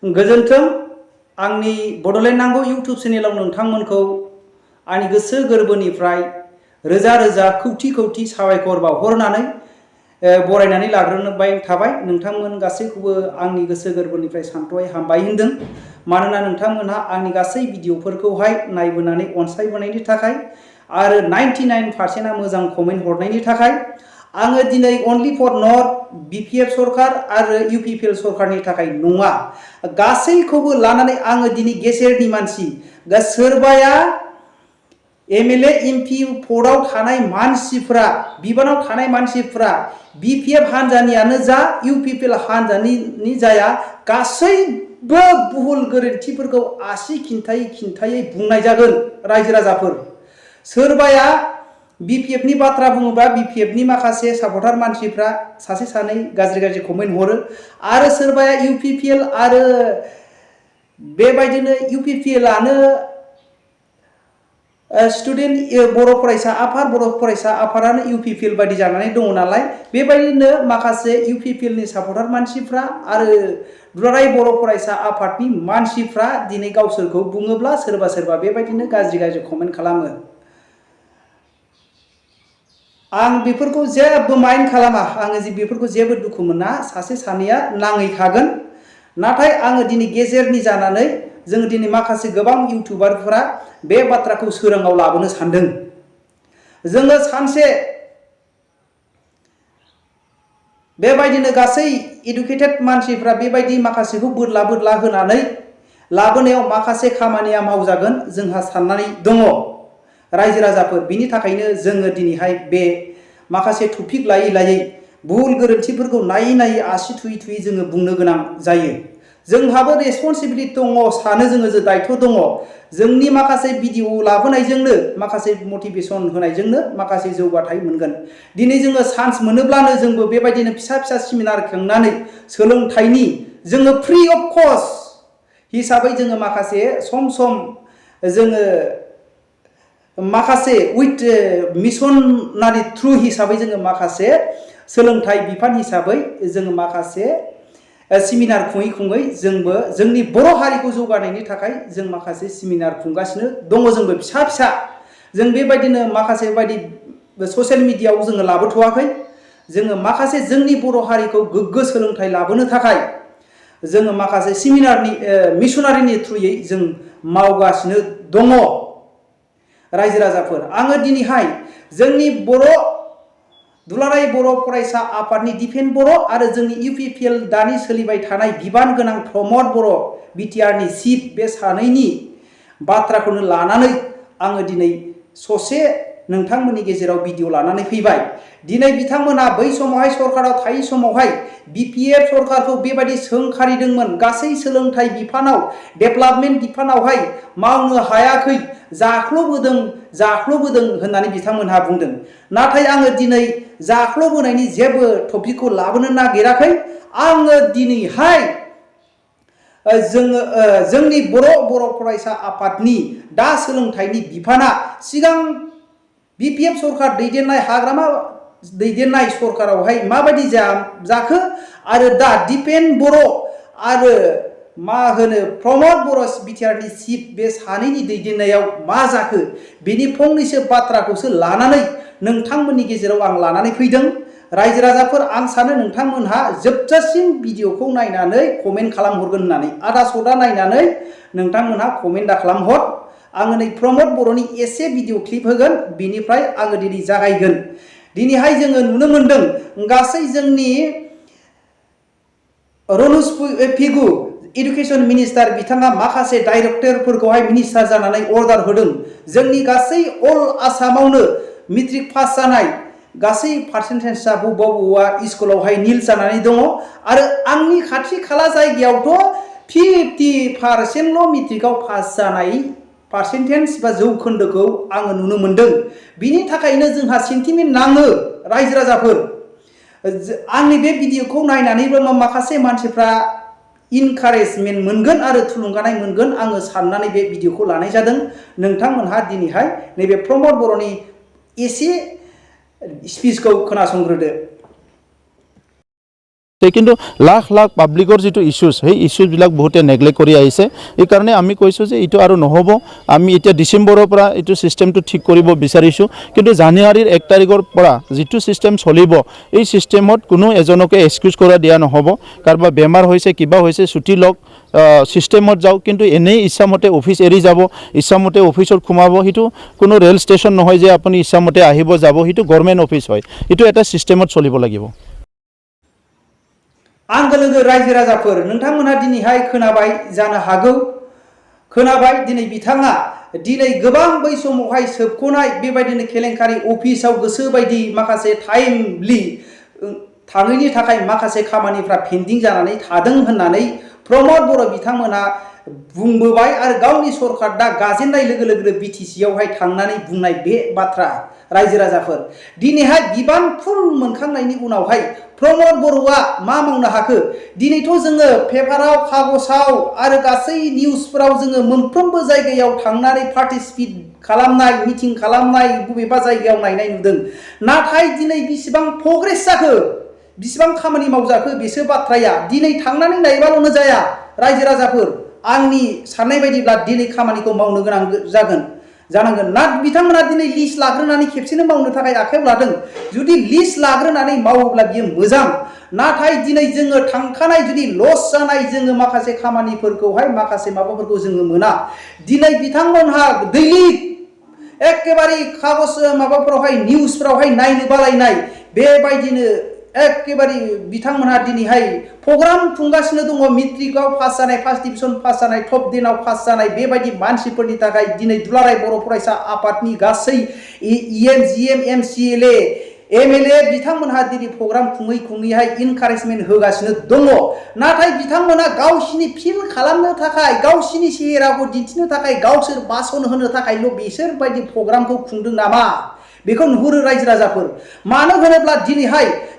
गोजोन्थों आंनि बड'लेण्डनांगौ इउट्युब चेनेलाव नोंथांमोनखौ आंनि गोसो गोरबोनिफ्राय रोजा रोजा कौटि कौटि साबायखर बावहरनानै बरायनानै लाग्रोबाय थाबाय। नोंथांमोन गासैखौबो आंनि गोसो गोरबोनिफ्राय सानथौहाय हामबाय होनदों। मानोना नोंथांमोनहा आंनि गासै भिडिअफोरखौहाय नायबोनानै अनसायबोनायनि थाखाय आरो 99% मोजां कमेन्ट हरनायनि थाखाय आङो दिनै अनलि फर नट बिपिएफ सरकार आरो इउपिपिएल सरकारनि थाखाय नङा, गासैखौबो लानानै आङो दिनै गेजेरनि मानसि, सोरबाया एमएलए एमपि पदआव थानाय मानसिफ्रा, बिबानाव थानाय मानसिफ्रा बिपिएफ हानजानियानो जा इउपिपिएल हानजानि जाया, गासैबो भुल गोरोन्थिफोरखौ आसि खिन्थायै बुंनाय जागोन। रायजो राजाफोर, सोरबाया बिपिएफनि बाथ्रा बुङोबा बिपिएफनि माखासे सापर्टार मानसिफ्रा सासे सानै गाज्रि कमेन्ट हरो, आरो सोरबाया इउपिपिएल आरो बेबायदिनो इउपिपिएलआनो स्टुडेन्ट बर' फरायसा आफादानो इउपिपिएल बायदि जानानै दङ नालाय, बेबायदिनो माखासे इउपिपिएलनि सापर्टार मानसिफ्रा आरो दुलाराय बर' फरायसा आफादनि मानसिफ्रा दिनै गावसोरखौ बुङोब्ला सोरबा बेबायदिनो गाज्रि कमेन्ट खालामो। आं बेफोरखौ जेबो माइन्ड खालामा, आङो बेफोरखौ जेबो दुखु मोना, सासे सानैया नाङै थागोन। नाथाय आङो दिनै गेजेरनि जानानै जों दिनै माखासे गोबां इउटिउबारफोरा बे बाथ्राखौ सोराङाव लाबोनो सानदों। जोङो सानसे बेबायदिनो गासै इडुकेटेड मानसिफ्रा बेबायदि माखासेखौ बोदला होनानै लाबोनायाव माखासे खामानिया मावजागोन जोंहा साननानै दङ। रायजो राजाफोर, बिनि थाखायनो जोङो दिनैहाय बे माखासे टपिक लायै भुल गोरोन्थिफोरखौ नायै आसि थुयै जोङो बुंनो गोनां जायो। जोंहाबो रेसपन्सिबिलिटि दङ, सानो जोङो जे दायथ' दङ। जोंनि माखासे भिडिअ लाबोनायजोंनो, माखासे मटिभेसन होनायजोंनो माखासे जौगाथाय मोनगोन। दिनै जोङो चान्स मोनोब्लानो जोंबो बेबायदिनो फिसा सेमिनार खुंनानै सोलोंथाइनि जोङो फ्रि अफ कस्ट हिसाबै जोङो माखासे सम जोङो माखासे उइथ मिशनारि थ्रु हिसाबै जोङो माखासे सोलोंथाइ बिफान हिसाबै जोङो माखासे सेमिनार खुङै जोंबो जोंनि बर' हारिखौ जौगानायनि थाखाय जों माखासे सेमिनार खुंगासिनो दङ। जोंबो फिसा जों बेबायदिनो माखासे बायदि ससियेल मिडियायाव जोङो लाबोथ'वाखै। जोङो माखासे जोंनि बर' हारिखौ गोग्गो सोलोंथाइ लाबोनो थाखाय जोङो माखासे सेमिनारनि मिशनारिनि थ्रुयै जों मावगासिनो दङ। रायजो राजाफोर, आङो दिनैहाय जोंनि दुलाराय बर' फरायसा आफादनि दिपेन बर' आरो जोंनि इउपिपिएल दानि सोलिबाय थानाय बिबान गोनां प्रमद बर' बिटिआरनि चिफ, बे सानैनि बाथ्राखौनो लानानै आङो दिनै ससे नोंथांमोननि गेजेराव भिडिअ लानानै फैबाय। दिनै बिथांमोना बै समावहाय सरकाराव थायै समावहाय बिपिएफ सरकारखौ बेबायदि सोंखारिदोंमोन, गासै सोलोंथाइ बिफानाव डेभेलपमेन्ट बिफानावहाय मावनो हायाखै, जाख्ल'बोदों होननानै बिथांमोनहा बुंदों। नाथाय आङो दिनै जाख्ल'बोनायनि जेबो टपिकखौ लाबोनो नागिराखै। आङो दिनैहाय जोंनि बर' फरायसा आफादनि दा सोलोंथाइनि बिफाना सिगां बिपिएफ सरकार दैदेननाय सरकारावहाय माबायदि जाखो, आरो दा दिपेन बर' आरो प्रमद बर' बिटिआरनि चिफ, बे सानैनि दैदेननायाव मा जाखो, बेनि फंनैसो बाथ्राखौसो लानानै नोंथांमोननि गेजेराव आं लानानै फैदों। रायजो राजाफोर, आं सानो नोंथांमोनहा जोबजासिम भिडिअखौ नायनानै कमेन्ट खालामहरगोन होननानै। आदा सदा नायनानै नोंथांमोनहा कमेन्ट दा खालामहर। आङो नै प्रमद बर'नि एसे भिडिअ क्लिप होगोन, बिनिफ्राय आङो दिनै जागायगोन। दिनैहाय जोङो नुनो मोनदों गासै जोंनि रनुज इडुकेसन मिनिस्टार बिथाङा माखासे डाइरेक्टरफोरखौहाय मिनिस्टार जानानै अर्डार होदों। जोंनि गासै अल आसामावनो मेट्रिक पास जानाय गासै पार्सेन्टेजआ बबेबा स्कुलावहाय निल जानानै दङ, आरो आंनि खाथि खाला जायगायावथ' 50%ल' मेट्रिकआव पास जानाय पार्सेन्टेज बा जौखोन्दोखौ आङो नुनो मोनदों। बिनि थाखायनो जोंहा सेन्टिमेन्ट नाङो। रायजो राजाफोर, आंनि बे भिडिअखौ नायनानैबो माखासे मानसिफ्रा इनकारेजमेन्ट मोनगोन आरो थुलुंगानाय मोनगोन, आङो साननानै बे भिडिअखौ लानाय जादों। नोंथांमोनहा दिनैहाय नैबे प्रमद बर'नि एसे स्पिचखौ खोनासंग्रोदो। কিন্তু লাখ লাখ পাব্লিকৰ যেটো ইস্যুজ সেই ইস্যুবিলাক বহুতে নেগলেক্ট কৰি আহিছে এই কাৰণে আমি কৈছো যে ইটো আৰু নহব আমি এতিয়া ডিসেম্বৰৰ পৰা ইটো সিস্টেমটো ঠিক কৰিব বিচাৰিছো কিন্তু জানুৱাৰীৰ 1 তাৰিখৰ পৰা যেটো সিস্টেম চলিব এই সিস্টেমত কোনো এজনকে এক্সকিউজ কৰা দিয়া নহব কাৰবা বেমাৰ হৈছে কিবা হৈছে ছুটি লক সিস্টেমত যাও কিন্তু এনেই ইচ্ছামতে অফিস এৰি যাব ইচ্ছামতে অফিসত খুমাব হিটো কোনো ৰেল ষ্টেচন নহয় যে আপুনি ইচ্ছামতে আহিব যাব হিটো গভৰ্নমেন্ট অফিস হয় ইটো এটা সিস্টেমত চলিব লাগিব आंगो लोगो रायजो राजाफोर नोंथांमोनहा दिनैहाय खोनाबाय जानो हागौ खोनाबाय दिनै बिथाङा दिनै गोबां बै समावहाय सोबख'नाय बेबायदिनो केलेंकारि अफिसाव गोसो बायदि माखासे टाइमलि थाङैनि थाखाय माखासे खामानिफ्रा पेन्डिं जानानै थादों होननानै प्रमद बर' बिथांमोना बुंबोबाय आरो गावनि सरकार दा गाजेननाय लोगो लोगो बिटिसि आवहाय थांनानै बुंनाय बे बाथ्रा रायजो राजाफोर दिनैहाय बिबान फुल मोनखांनायनि उनावहाय प्रमद बर'आ मा मावनो हाखो दिनैथ' जोङो पेपाराव कागजाव आरो गासै निउसफोराव जोङो मोनफ्रोमबो जायगायाव थांनानै पार्टिसिपेट खालामनाय मिटिं खालामनाय बबेबा जायगायाव नायनाय नुदों नाथाय दिनै बिसिबां प्रग्रेस जाखो बिसिबां खामानि मावजाखो बेसो बाथ्राया दिनै थांनानै नायबाल'नो जाया रायजो राजाफोर आंनि साननाय बायदिब्ला दिनै खामानिखौ मावनो गोनां जानांगोन ना बिथांमोना दिनै लिस्ट लाग्रोनानै खेबसेनो मावनो थाखाय आखायाव लादों जुदि लिस्ट लाग्रोनानै मावोब्ला बियो मोजां नाथाय दिनै जोङो थांखानाय जुदि लस जानाय जोङो माखासे खामानिफोरखौहाय माखासे माबाफोरखौ जोङो मोना दिनै बिथांमोनहा दैलि एकेबारे कागज माबाफोरावहाय निउसफोरावहाय नायनो बालायनाय बेबायदिनो एकेबारे बिथांमोनहा दिनैहाय प्रग्राम खुंगासिनो दङ मेट्रिकआव पास जानाय फार्स्ट डिभिजन पास जानाय टप 10 आव पास जानाय बेबायदि मानसिफोरनि थाखाय दिनै दुलाराय बर' फरायसा आफादनि गासै इएम जिएम एमसिएलए एमएलए बिथांमोनहा दिनै प्रग्राम खुङैहाय इनकारेजमेन्ट होगासिनो दङ नाथाय बिथांमोना गावसिनि फिल खालामनो थाखाय गावसिनि सेहेराखौ दिन्थिनो थाखाय गावसोर भाषण होनो थाखायल' बिसोर बायदि प्रग्रामखौ खुंदों नामा बेखौ नुहुरो रायजो राजाफोर मानो होनोब्ला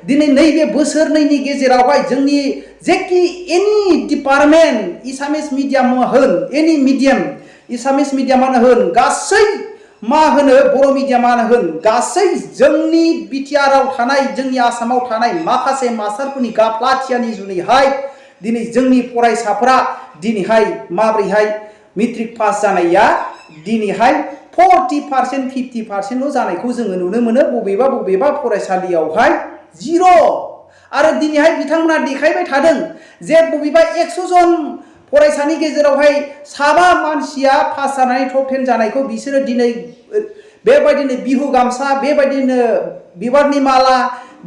दिनै नैबे बोसोरनैनि गेजेरावहाय जोंनि जेखि एनि डिपार्टमेन्ट एसामिस मिडियाम होन एनि मिडियाम एसामिस मिडियामानो होन गासै मा होनो बर' मिडियामानो होन गासै जोंनि BTR आव थानाय जोंनि आसामाव थानाय माखासे मास्टारफोरनि गाफ्लाथियानि जुनैहाय दिनै जोंनि फरायसाफोरा दिनैहाय माब्रैहाय मेट्रिक पास जानाया दिनैहाय 40% 50% जानायखौ जोङो नुनो मोनो बबेबा फरायसालियावहाय 0 आरो दिनैहाय बिथांमोना देखायबाय थादों जे बबेबा 100 जन फरायसानि गेजेरावहाय साबा मानसिया पास जानानै टप 10 जानायखौ बिसोरो दिनै बेबायदिनो बिहु गामसा बेबायदिनो बिबारनि माला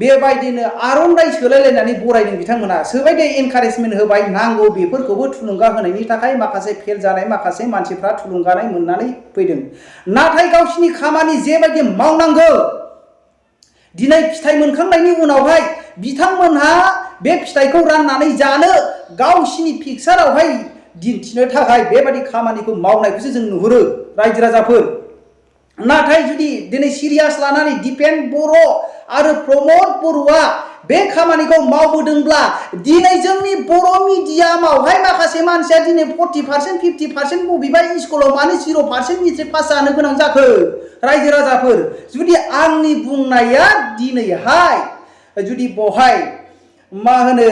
बेबायदिनो आर'नाइ सोलायलायनानै बरायदों बिथांमोना सोबायदि एनकारेजमेन्ट होबाय नांगौ बेफोरखौबो थुलुंगा होनायनि थाखाय माखासे फेल जानाय माखासे मानसिफ्रा थुलुंगानाय मोननानै फैदों नाथाय गावसिनि खामानि जेबायदि मावनांगौ दिनै फिथाइ मोनखांनायनि उनावहाय बिथांमोनहा बे फिथाइखौ राननानै जानो गावसिनि पिक्चारावहाय दिन्थिनो थाखाय बेबायदि खामानिखौ मावनायखौसो जों नुहुरो रायजो राजाफोर नाथाय जुदि दिनै सिरियास लानानै दिपेन बर' आरो प्रमद बर'आ बे खामानिखौ मावबोदोंब्ला दिनै जोंनि बर' मिडियामावहाय माखासे मानसिया दिनै 40% 50% बबेबा स्कुलाव मानो 0% मेट्रिक पास जानो गोनां जाखो रायजो राजाफोर जुदि आंनि बुंनाया दिनैहाय जुदि बहाय मा होनो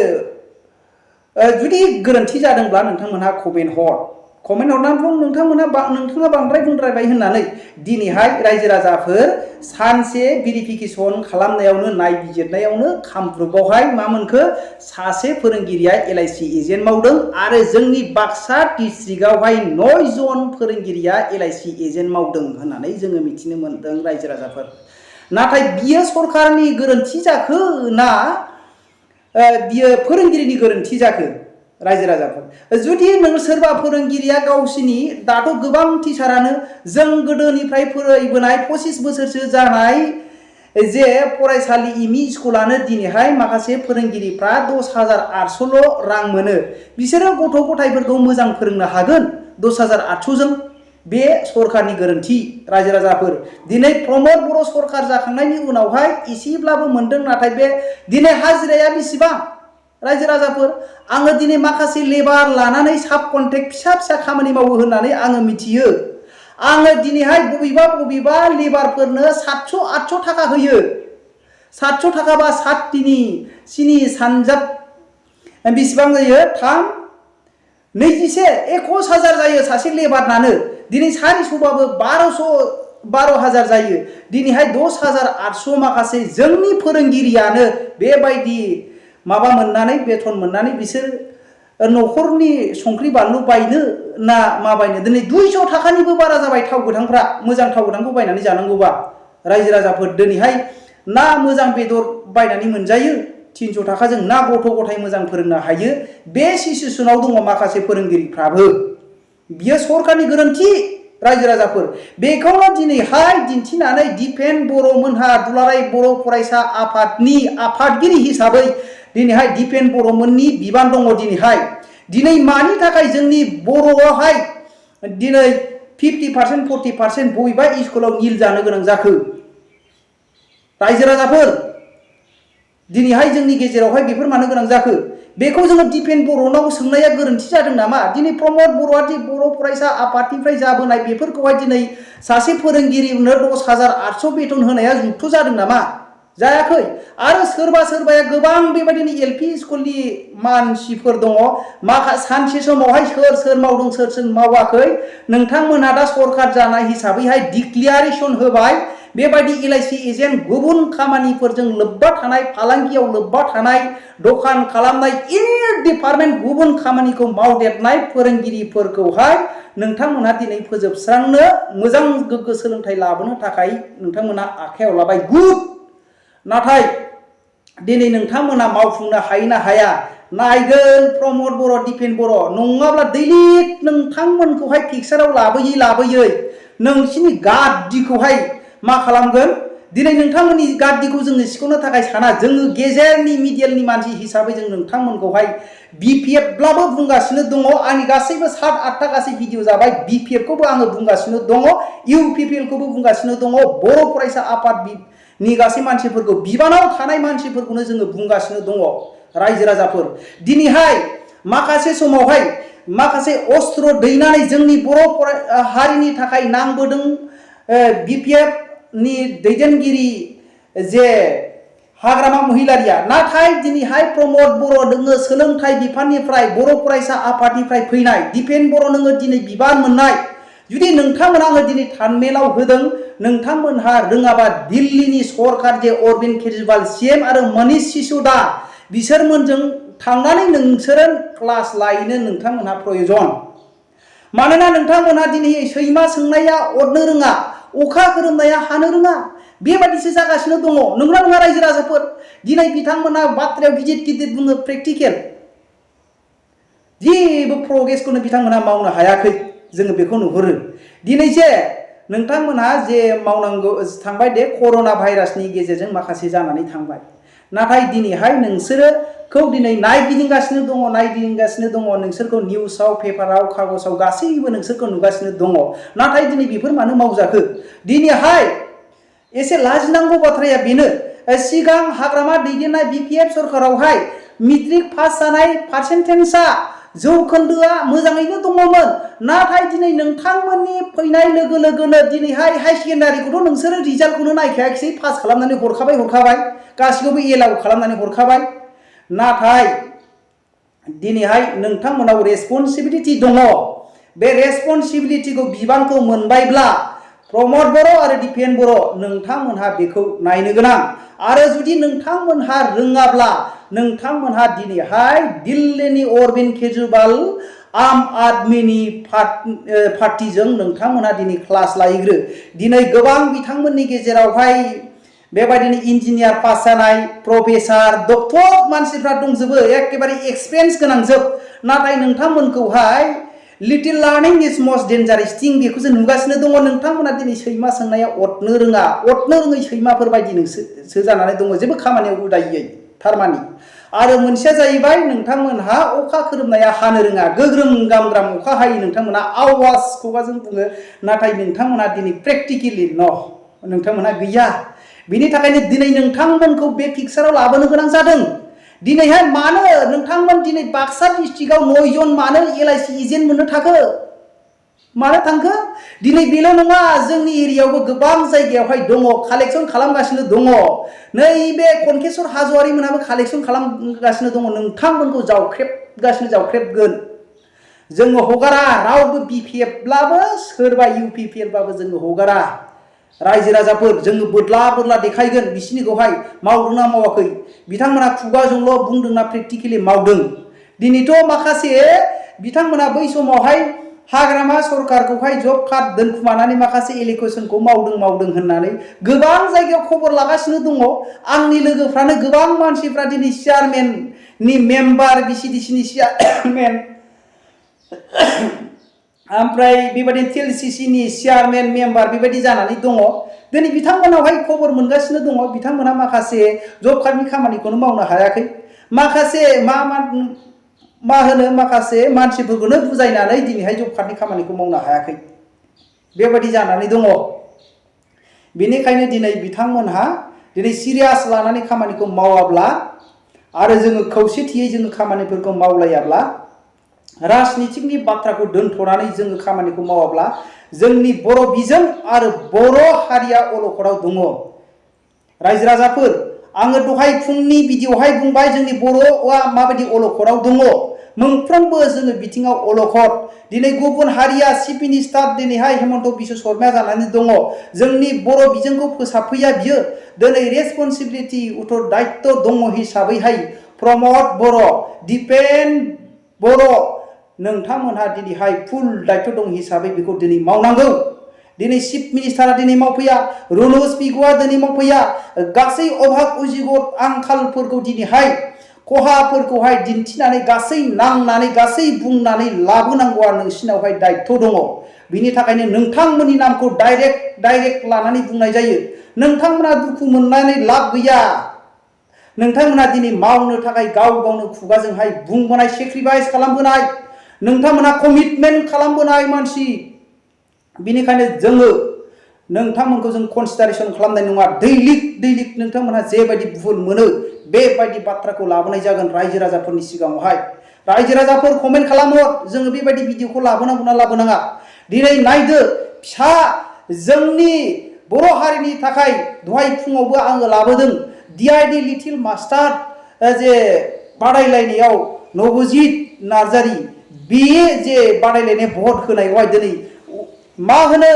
जुदि गोरोन्थि जादोंब्ला नोंथांमोनहा कमेन्ट हरनानै बुं नोंथाङा बांद्राय बुंद्रायबाय होननानै दिनैहाय रायजो राजाफोर सानसे भेरिफिकेसन खालामनायावनो नायबिजिरनायावनो कामरुपआवहाय मा मोनखो सासे फोरोंगिरिया LIC एजेन्ट मावदों आरो जोंनि बाक्सा डिस्ट्रिक्टआवहाय 9 जन फोरोंगिरिया LIC एजेन्ट मावदों होननानै जोङो मिथिनो मोनदों रायजो राजाफोर नाथाय बियो सरकारनि गोरोन्थि जाखो ना बियो फोरोंगिरिनि गोरोन्थि जाखो रायजो राजाफोर जुदि नों सोरबा फोरोंगिरिया गावसिनि दाथ' गोबां टिचारानो जों गोदोनिफ्राय फरायबोनाय 25 बोसोरसो जानाय जे फरायसालि इमि स्कुलानो दिनैहाय माखासे फोरोंगिरिफ्रा 10,800ल' रां मोनो बिसोरो गथ' गथायफोरखौ मोजां फोरोंनो हागोन 10,800 जों बे सरकारनि गोरोन्थि रायजो राजाफोर दिनै प्रमद बर' सरकार जाखांनायनि उनावहाय एसेब्लाबो मोनदों नाथाय बे दिनै हाजिराया बेसेबां रायजो राजाफोर आङो दिनै माखासे लेबार लानानै साब कन्ट्रेक्ट फिसा खामानि मावो होननानै आङो मिथियो आङो दिनैहाय बबेबा लेबारफोरनो 700-800 थाखा होयो 700 थाखा बा 7 दिनि सिनि सानजाब बेसेबां जायो 21,000 जायो सासे लेबारनानो दिनै 400 बाबो 12,000 जायो दिनैहाय 10,800 माखासे जोंनि फोरोंगिरियानो बेबायदि माबा मोननानै बेथन मोननानै बिसोर न'खरनि संख्रि बानलु बायनो ना मा बायनो दिनै 200 थाखानिबो बारा जाबाय थाव गोथांफ्रा मोजां थाव गोथांखौ बायनानै जानांगौबा रायजो राजाफोर दिनैहाय ना मोजां बेदर बायनानै मोनजायो 300 थाखाजों ना गथ' गथाय मोजां फोरोंनो हायो बे सिचुएसनाव दङ माखासे फोरोंगिरिफ्राबो बियो सरकारनि गोरोन्थि रायजो राजाफोर बेखौनो दिनैहाय दिन्थिनानै दिपेन बर'मोनहा दुलाराय बर' फरायसा आफादनि आफादगिरि हिसाबै दिनैहाय दिपेन बर'मोननि बिबान दङ दिनै मानि थाखाय जोंनि बर'आवहाय दिनै 50% 40% बबेबा स्कुलाव निल जानो गोनां जाखो रायजो राजाफोर दिनैहाय जोंनि गेजेरावहाय बेफोर मानो गोनां जाखो बेखौ जोङो दिपेन बर'नाव सोंनाया गोरोन्थि जादों नामा दिनै प्रमद बर'आ बर' फरायसा आफादनिफ्राय जाबोनाय बेफोरखौहाय दिनै सासे फोरोंगिरिनो 10,800 बेथन होनाया जुक्त जादों नामा जायाखै आरो सोरबाया गोबां बेबायदिनो एलपि स्कुलनि मानसिफोर दङ सानसे समावहाय सोर मावदों सोर मावाखै नोंथांमोनहा दा सरकार जानाय हिसाबैहाय डिक्लेरेसन होबाय बेबायदि एलआईसी एजेन्ट गुबुन खामानिफोरजों लोब्बा थानाय फालांगियाव लोब्बा थानाय दखान खालामनाय एनि डिपार्टमेन्ट गुबुन खामानिखौ मावदेरनाय फोरोंगिरिफोरखौहाय नोंथांमोनहा दिनै फोजोबस्रांनो मोजां गोग्गो सोलोंथाइ लाबोनो थाखाय नोंथांमोनहा आखायाव लाबाय गुड नाथाय दिनै नोंथांमोनहा मावफुंनो हायो ना हाया नायगोन प्रमद बर' दिपेन बर' नङाब्ला दैलिक नोंथांमोनखौहाय पिक्साराव लाबोयै नोंसिनि गाद्दिखौहाय मा खालामगोन दिनै नोंथांमोननि गाद्दिखौ जोङो सिख'नो थाखाय साना जोङो गेजेरनि मिडियालनि मानसि हिसाबै जों नोंथांमोनखौहाय बिपिएफब्लाबो बुंगासिनो दङ आंनि गासैबो 7-8टा गासै भिडिअ जाबाय बिपिएफखौबो आङो बुंगासिनो दङ इउपिपिएलखौबो बुंगासिनो दङ बर' फरायसा आफादनि गासै मानसिफोरखौ बिबानाव थानाय मानसिफोरखौनो जोङो बुंगासिनो दङ रायजो राजाफोर दिनैहाय माखासे समावहाय माखासे अस्त्र दैनानै जोंनि बर' हारिनि थाखाय नांबोदों बिपिएफ नि दैदेनगिरि जे हाग्रामा महिलारिया नाथाय दिनैहाय प्रमद बर' नोङो सोलोंथाइ बिफाननिफ्राय बर' फरायसा आफादनिफ्राय फैनाय दिपेन बर' नोङो दिनै बिबान मोननाय जुदि नोंथांमोना आङो दिनै थानमेलाव होदों नोंथांमोनहा रोङाबा दिल्लीनि सरकार जे अरबिन्द केजरीवाल सीएम आरो मनीष सिसोदा बिसोरमोनजों थांनानै नोंसोरो क्लास लायनो नोंथांमोनहा प्रयोजन मानोना नोंथांमोनहा दिनै सैमा सोंनाया अरनो रोङा अखा खोरोमनाया हानो रोङा बेबादिसो जागासिनो दङ नंगौना नङा रायजो राजाफोर दिनै बिथांमोनहा बाथ्रायाव गिदिर बुङो प्रेक्टिकेल जेबो प्रग्रेसखौनो बिथांमोनहा मावनो हायाखै जोङो बेखौ नुहुरो दिनै जे नोंथांमोनहा जे मावनांगौ थांबाय दे कर'ना भाइरासनि गेजेरजों माखासे जानानै थांबाय नाथाय दिनैहाय नोंसोरखौ दिनै नायगिदिंगासिनो दङ नोंसोरखौ निउसाव पेपाराव कागजाव गासैबो नोंसोरखौ नुगासिनो दङ नाथाय दिनै बेफोर मानो मावजाखो दिनैहाय एसे लाजिनांगौ बाथ्राया बेनो सिगां हाग्रामा दैदेननाय बिपिएफ सरकारावहाय मेट्रिक पास जानाय पारसेन्टेजआ जौखोन्दोआ मोजाङैनो दङमोन नाथाय दिनै नोंथांमोननि फैनाय लोगो लोगोनो दिनैहाय हाई सेकेन्डारिखौथ' नोंसोरो रिजाल्टखौनो नायखायाखै पास खालामनानै हरखाबाय गासिखौबो एलाउ खालामनानै हरखाबाय नाथाय दिनैहाय नोंथांमोनाव रेसपन्सिबिलिटि दङ बे रेसपन्सिबिलिटिखौ बिबानखौ मोनबायब्ला प्रमद बर' आरो दिपेन बर' नोंथांमोनहा बेखौ नायनो गोनां आरो जुदि नोंथांमोनहा रोङाब्ला नोंथांमोनहा दिनैहाय दिल्लीनि अरबिन्द केजरीवाल आम आदमिनि पार्टिजों नोंथांमोनहा दिनै क्लास लायग्रो दिनै गोबां बिथांमोननि गेजेरावहाय बेबायदिनो इन्जिनियार पास जानाय प्रफेसार डक्टर मानसिफ्रा दंजोबो एकेबारे एक्सपिरियेन्स गोनांजोब नाथाय नोंथांमोनखौहाय लिटिल लार्निं इज मस्ट डेन्जारास थिं बेखौसो नुगासिनो दङ नोंथांमोना दिनै सैमा सोंनाया अरनो रोङै सैमाफोर बायदि नोंसो जानानै दङ जेबो खामानियाव उदायै थारमानि आरो मोनसेया जाहैबाय नोंथांमोनहा अखा खोरोमनाया हानो रोङा गोग्रोम गामग्राम अखा हायो नोंथांमोनहा आवाज खुगाजों बुङो नाथाय नोंथांमोनहा दिनै प्रेक्टिकेलि नोंथांमोनहा गैया बिनि थाखायनो दिनै नोंथांमोनखौ बे पिक्साराव लाबोनो गोनां जादों दिनैहाय मानो नोंथांमोन दिनै बाक्सा डिस्ट्रिक्टआव 9 जन मानो एलआईसी एजेन्ट मोननो थाखो मानो थांखो दिनै बेल' नङा जोंनि एरियायावबो गोबां जायगायावहाय दङ कालेक्सन खालामगासिनो दङ नैबे कनकेश्वर हाज'वारि मोनहाबो कालेक्सन खालामगासिनो दङ नोंथांमोनखौ जावख्रेबगोन जोङो हगारा रावबो बिपिएफब्लाबो सोरबा इउपिपिएलबाबो जोङो हगारा रायजो राजाफोर जोङो बोदला देखायगोन बिसिनिखौहाय मावदोंना मावाखै बिथांमोना खुगाजोंल' बुंदोंना प्रेक्टिकेलि मावदों दिनैथ' माखासे बिथांमोना बै समावहाय हाग्रामा सरकारखौहाय जब कार्ड दोनखुमानानै माखासे एलिगेसनखौ मावदों होननानै गोबां जायगायाव खबर लागासिनो दङ आंनि लोगोफ्रानो गोबां मानसिफ्रा दिनै चेयारमेननि मेम्बार बिसिडिसिनि चेयारमेन ओमफ्राय बेबायदिनो टिएलसिसिनि चेयारमेन मेम्बार बेबायदि जानानै दङ दिनै बिथांमोनावहाय खबर मोनगासिनो दङ बिथांमोना माखासे जब कार्डनि खामानिखौनो मावनो हायाखै माखासे माखासे मानसिफोरखौनो बुजायनानै दिनैहाय जब कार्डनि खामानिखौ मावनो हायाखै बेबायदि जानानै दङ बेनिखायनो दिनै बिथांमोनहा दिनै सिरियास लानानै खामानिखौ मावाब्ला आरो जोङो खौसेथियै जोङो खामानिफोरखौ मावलायाब्ला राजनितिकनि बाथ्राखौ दोनथ'नानै जोङो खामानिखौ मावाब्ला जोंनि बर' बिजों आरो बर' हारिया अलखदाव दङ रायजो राजाफोर आङो दहाय फुंनि भिडिअ'हाय बुंबाय जोंनि बर'आ माबायदि अलखदाव दङ मोनफ्रोमबो जोङो बिथिङाव अलखद दिनै गुबुन हारिया चिफ मिनिस्टार दिनैहाय हेमन्त बिश्व शर्माया जानानै दङ जोंनि बर' बिजोंखौ फोसाबफैया बियो दिनै रेसपन्सिबिलिटि उतर दायित्व दङ हिसाबैहाय प्रमद बर' दिपेन बर' नोंथांमोनहा दिनैहाय फुल दायित्व दं हिसाबै बेखौ दिनै मावनांगौ दिनै चिफ मिनिस्टारा दिनै मावफैया रुनुस पिगुआ दिनै मावफैया गासै अभाब उजिगत आंखालफोरखौ दिनैहाय खहाफोरखौहाय दिन्थिनानै गासै नांनानै गासै बुंनानै लाबोनांगौआ नोंसिनावहाय दायित्व दङ बिनि थाखायनो नोंथांमोननि नामखौ डाइरेक्ट लानानै बुंनाय जायो नोंथांमोना दुखु मोननानै लाब गैया नोंथांमोना दिनै मावनो थाखाय गावनो खुगाजोंहाय बुंबोनाय सेक्रिफाइस खालामबोनाय नोंथांमोना कमिटमेन्ट खालामबोनाय मानसि बिनिखायनो जोङो नोंथांमोनखौ जों कनसिडारेसन खालामनाय नङा दैलिक नोंथांमोनहा जेबायदि भुल मोनो बेबायदि बाथ्राखौ लाबोनाय जागोन रायजो राजाफोरनि सिगाङावहाय रायजो राजाफोर कमेन्ट खालामो जोङो बेबायदि भिडिअखौ लाबोनांगौना लाबोनाङा दिनै नायदो फिसा जोंनि बर' हारिनि थाखाय दहाय फुङावबो आङो लाबोदों डिआइडि लिटिल मास्टार जे बादायलायनायाव नबजित नार्जारि बे जे बादायलायनाय भट होनायावहाय दिनै मा होनो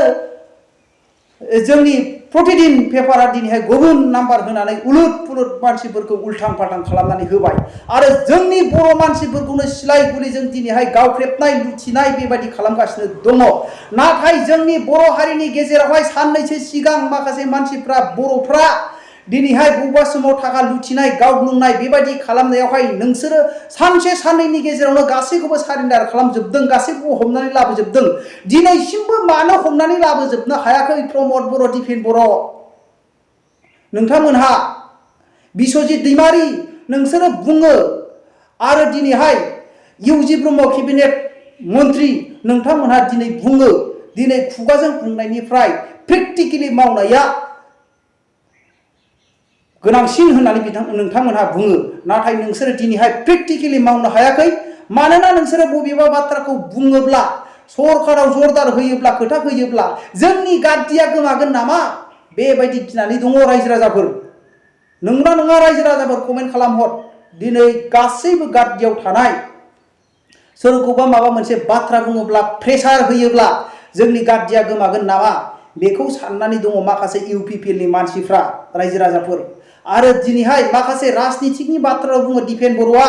जोंनि प्रतिदिन पेपारा दिनैहाय गुबुन नाम्बार होनानै उलुट पुलुट मानसिफोरखौ उल्थां फाल्थां खालामनानै होबाय आरो जोंनि बर' मानसिफोरखौनो सिलाय गुलिजों दिनैहाय गावख्रेबनाय लुथिनाय बेबायदि खालामगासिनो दङ नाथाय जोंनि बर' हारिनि गेजेरावहाय साननैसो सिगां माखासे मानसिफ्रा बर'फ्रा दिनैहाय बबेबा समाव थाखा लुथिनाय गावग्लुंनाय बेबायदि खालामनायावहाय नोंसोरो सानसे साननैनि गेजेरावनो गासैखौबो सारेन्डार खालामजोबदों गासैखौबो हमनानै लाबोजोबदों दिनैसिमबो मानो हमनानै लाबोजोबनो हायाखै प्रमद बर' दिपेन बर' नोंथांमोनहा बिस्वजित दैमारि नोंसोरो बुङो आरो दिनैहाय इउजि ब्रह्म केबिनेट मन्त्रि नोंथांमोनहा दिनै बुङो दिनै खुगाजों बुंनायनिफ्राय प्रेक्टिकेलि मावनाया गोनांसिन होननानै नोंथांमोनहा बुङो नाथाय नोंसोरो दिनैहाय प्रेक्टिकेलि मावनो हायाखै मानोना नोंसोरो बबेबा बाथ्राखौ बुङोब्ला सरकाराव जरदार होयोब्ला खोथा होयोब्ला जोंनि गाद्दिया गोमागोन नामा बेबायदि गिनानै दङ रायजो राजाफोर नंगौना नङा रायजो राजाफोर कमेन्ट खालामहर दिनै गासैबो गाद्दियाव थानाय सोरखौबा माबा मोनसे बाथ्रा बुङोब्ला प्रेसार होयोब्ला जोंनि गाद्दिया गोमागोन नामा बेखौ साननानै दङ माखासे इउपिपिएलनि मानसिफ्रा रायजो राजाफोर आरो दिनैहाय माखासे राजनितिकनि बाथ्रायाव बुङो दिपेन बर'आ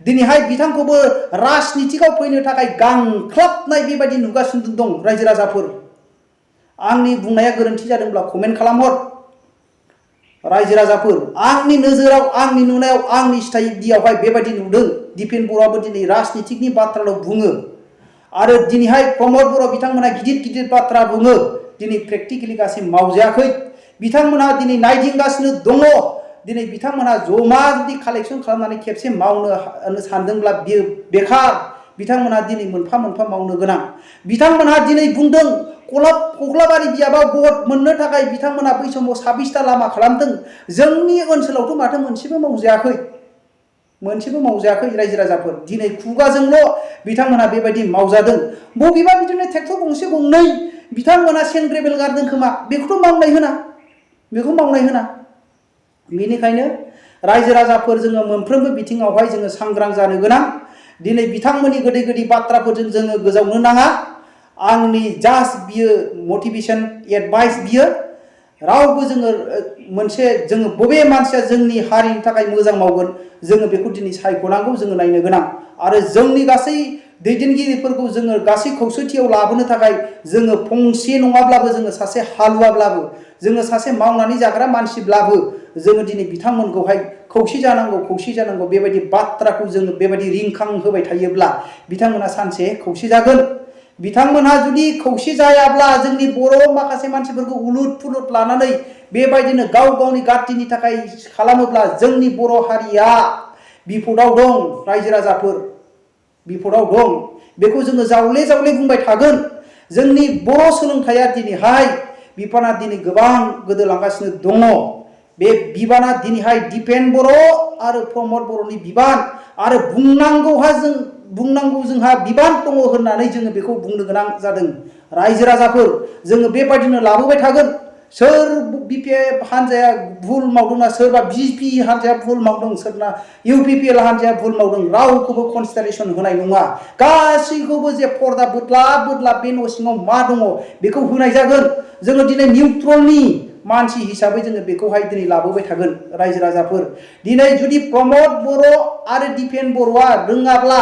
दिनैहाय बिथांखौबो राजनितिकआव फैनो थाखाय गांख्लाबनाय बेबायदि नुगासिनो दं रायजो राजाफोर आंनि बुंनाया गोरोन्थि जादोंब्ला कमेन्ट खालामहर रायजो राजाफोर आंनि नोजोराव आंनि नुनायाव आंनि स्टाडियावहाय बेबायदि नुदों दिपेन बर'आबो दिनै राजनितिकनि बाथ्राल' बुङो आरो दिनैहाय प्रमद बर' बिथांमोना गिदिर बाथ्रा बुङो दिनै प्रेक्टिकेलि गासै मावजायाखै बिथांमोनहा दिनै नायदिंगासिनो दङ दिनै बिथांमोनहा जमा जुदि कालेक्सन खालामनानै खेबसे मावनो सानदोंब्ला बियो बेखार बिथांमोनहा दिनै मोनफा मावनो गोनां बिथांमोनहा दिनै बुंदों कख्लाबारि बियाबाव भट मोननो थाखाय बिथांमोनहा बै समाव 26टा लामा खालामदों जोंनि ओनसोलावथ' माथो मोनसेबो मावजायाखै मोनसेबो मावजायाखै रायजो राजाफोर दिनै खुगाजोंल' बिथांमोना बेबायदि मावजादों बबेबा बिदिनो ट्रेक्टर गंसे गंनै बिथांमोना सेन ग्रेभेल गारदों खोमा बेखौथ' मावनाय होना बेनिखायनो रायजो राजाफोर जोङो मोनफ्रोमबो बिथिङावहाय जोङो सांग्रां जानो गोनां दिनै बिथांमोननि गोदै गोदै बाथ्राफोरजों जोङो गोजावनो नाङा आंनि जास्ट बियो मटिभेशन एडभाइस बियो रावबो जोङो मोनसे जोङो बबे मानसिया जोंनि हारिनि थाखाय मोजां मावगोन जोङो बेखौ दिनै सायख'नांगौ जोङो नायनो गोनां आरो जोंनि गासै दैदेनगिरिफोरखौ जोङो गासै खौसेथियाव लाबोनो थाखाय जोङो फंसे नङाब्लाबो जोङो सासे हालुवाब्लाबो जोङो सासे मावनानै जाग्रा मानसिब्लाबो जोङो दिनै बिथांमोनखौहाय खौसे जानांगौ बेबायदि बाथ्राखौ जोङो बेबायदि रिंखां होबाय थायोब्ला बिथांमोना सानसे खौसे जागोन बिथांमोनहा जुदि खौसे जायाब्ला जोंनि बर' माखासे मानसिफोरखौ उलुट फुलुट लानानै बेबायदिनो गाव गावनि गातिनि थाखाय खालामोब्ला जोंनि बर' हारिया बिपदाव दं रायजो राजाफोर बिपदाव दं बेखौ जोङो जावले जावले बुंबाय थागोन जोंनि बर' सोलोंथाइया दिनैहाय बिफाना दिनै गोबां गोदोलांगासिनो दङ बे बिबाना दिनैहाय दिपेन बर' आरो प्रमद बर'नि बिबान आरो बुंनांगौ जोंहा बिबान दङ होननानै जोङो बेखौ बुंनो गोनां जादों रायजो राजाफोर जोङो बेबायदिनो लाबोबाय थागोन सोर बिपिएफ हानजाया भुल मावदोंना सोरबा बिपि हानजाया भुल मावदों सोरना इउपिपिएल हानजाया भुल मावदों रावखौबो कनसिडारेसन होनाय नङा गासैखौबो जे पर्दा बोदलाब बे न' सिङाव मा दङ बेखौ होनाय जागोन जोङो दिनै निउट्रलनि मानसि हिसाबै जोङो बेखौहाय दिनै लाबोबाय थागोन रायजो राजाफोर दिनै जुदि प्रमद बर' आरो दिपेन बर'आ रोङाब्ला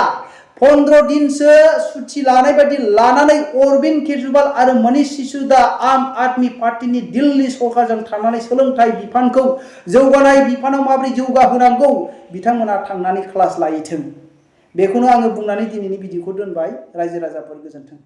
15 दिनसो सुथि लानाय बायदि लानानै अरविंद केजरीवाल आरो मनीष सिसोदिया आम आदमी पार्टीनि दिल्ली सरकारजों थांनानै सोलोंथाइ बिफानखौ जौगानाय बिफानाव माबोरै जौगाहोनांगौ बिथांमोना थांनानै क्लास लायैथों बेखौनो आङो बुंनानै दिनैनि भिडिअखौ दोनबाय रायजो राजाफोर गोजोन्थों।